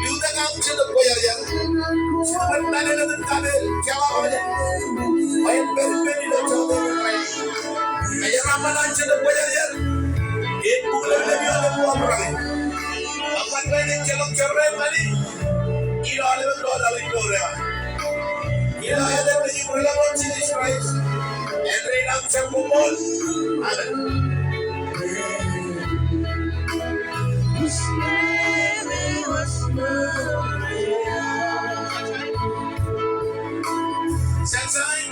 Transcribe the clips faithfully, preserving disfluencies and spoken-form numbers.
Liutak aṃ Jetōb Kwōjarjar. Jetōb eo eṃṃan ilo etan Kapeel, jeḷā ḷọk eo. Bwe en pād ippān ilo jota in rainin. Kōjeraaṃṃan aṃ Jetōb Kwōjarjar. En bōk ḷapḷap ioon eṃṃan rainin. Bwe kwōn kōjjeḷọk jorrāān ṇe ilo aolepen daughter in eo. Ilo etan Nejūṃ Rilọmọọr Jisōs Kraist, āindein aṃ Jemām Ṃool. Amen. Sunshine.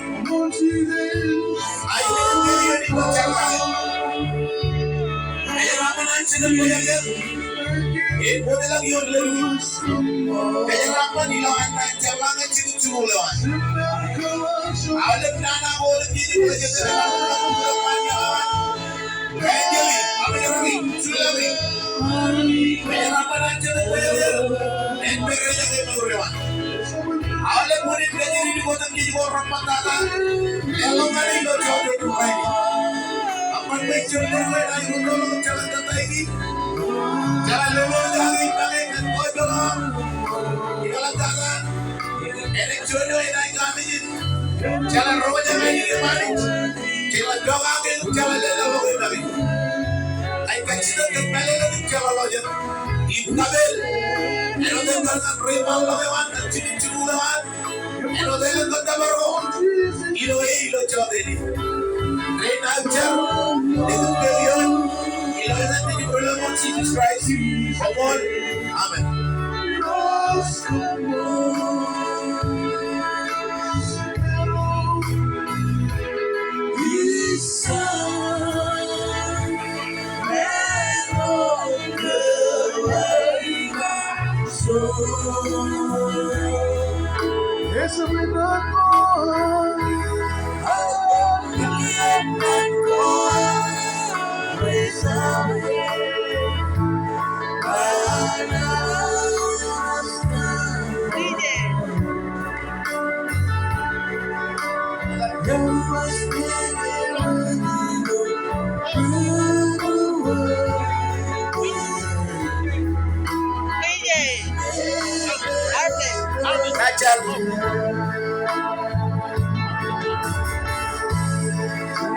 Kōjeraaṃṃan ilo an jeḷā ñan jikijjikul eo an. Aolep nana ko aolep jejebōl eo an. Kōjeraaṃṃan ilo an. Kōjeraaṃṃan ilo an. Kōjeraaṃṃan ilo an. Aolep wūnin kajjitōk ko aolep jejebōl eo an. Leḷọk ñan e ilo jota in rainin. Eṃṃan bwe jen ḷọk ilo an, jen ḷọk ilo an. Jeḷā lolo kaki, mañe kōn kwe jeḷā. Ilo an tata. Enaaj juon eo enaaj kaamijin. Jeḷā roñjake ilo an. Jeḷā pokake, jeḷā leḷọk ilo an. Ij kajjitōk kōn mālōtlōt in jeḷā ḷọk eo. Im kapeel. Āinwōt etan ri-ṃaanḷọk eo an, kajjitōk jikijjikul eo an. Āinwōt elōñ kōttōpar ko ilo e ilo jota in. Rein aō jar, etan eo ioon, ilo etan Nejūṃ Rilọmọọr Jisōs Kraist, koṃṃool. Amen.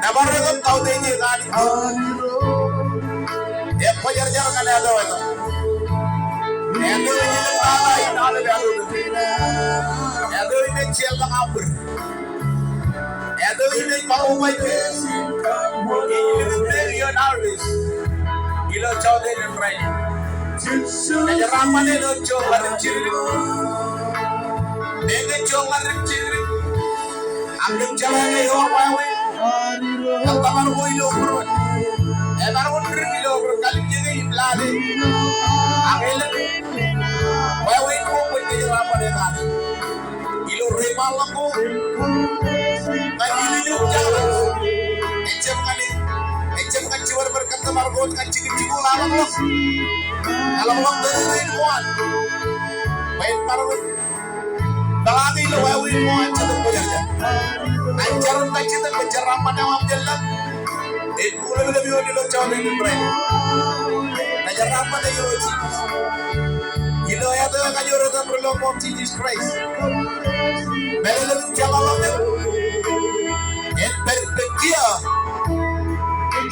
Nōbar eo kab kautiej eo an. Ekwōjarjar ñan etaṃ etaṃ. Etaṃ eo ej ḷōmṇak in aolep etaṃ. Etaṃ eo ej jeḷak aṃ bōd. Etaṃ eo ej bar uwaik. Ej ḷōmṇak ioon harvest. Ilo jota in rainin. Kōjeraaṃṃan ilo joñan ri-jidikdik. Meñe joñan ri-jidikdik. Ak kōn jeḷā ke ewōr wāween. Kōttōpar ko ilo būruon. Ebar wōn dik ilo būruon, kallimjeke im lale. Ak elōñ wāween ko kwōn kōjeraaṃṃan e kake. Ilo ri-ṃaanḷọk ko. Ñan ilju im jaḷ. Ejjab ñan e. Ejjab ñan jibadbad kōttōpar ko ñan jikijjikul aḷọkḷọk. Aḷọkḷọk tōre in ko an. Bwe en bar wōn peḷaake ilo wāween ko an Jetōb Kwōjarjar. Ij jar im kajjitōk bwe jeraaṃṃan eo aṃ jān lañ en bōk ḷapḷap ioon ilo jota in rainin. Kōjeraaṃṃan e Irooj Jisōs. Ilo etaṃ eo ekajoor, etan Rilọmọọr Jisōs Kraist. Mālōtlōt im jeḷā ḷọk eo. En pād ippān kiiō. En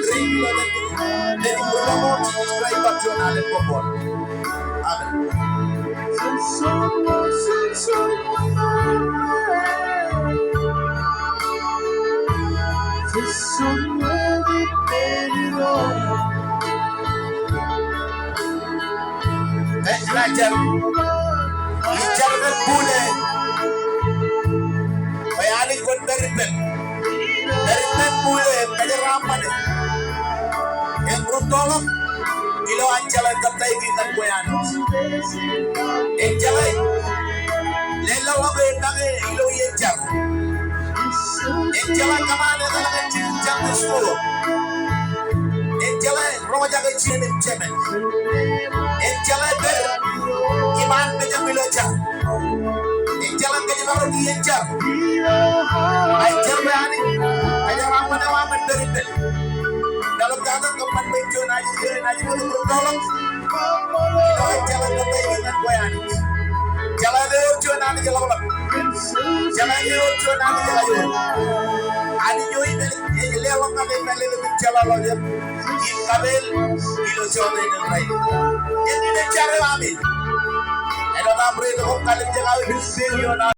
ri ilo etan Rilọmọọr Jisōs Kraist bar juon alen, koṃṃool. Amen. Ej jar, ij jar kōn bule. Bwe Anij kwōn pād ippān. Pād ippān bule, kōjeraaṃṃan e. Im rūttoḷọk ilo an jeḷā kōttāik in ñan kwe Anij. Im jeḷā leḷọk e ilo iien jar. Im jeḷā kōṃṃan etal ñan jikin Sunday school. Im jeḷā roñjake jinen im jemān. Im jeḷā pād iṃaan mejaṃ ilo jar. Im jeḷā kōjparok iien jar. Ij jar bwe Anij, kōjeraaṃṃan eo aṃ en pād ippān. Ḷapḷap tata kōṃṃan bwe juon ajri, ajri eo enaaj bōk rūttoḷọk. Ilo jeḷā eo ej juon Anij eḷapḷọk. Jeḷā eo ej juon Anij ekajoor. Anij eo im ej leḷọk ñan eṃṃan ilo jeḷā ḷọk im kapeel ilo jota in rainin. Ej jar eo ami. Āinwōt aṃ rej kōṃṃan ilo jeḷā eo ej juon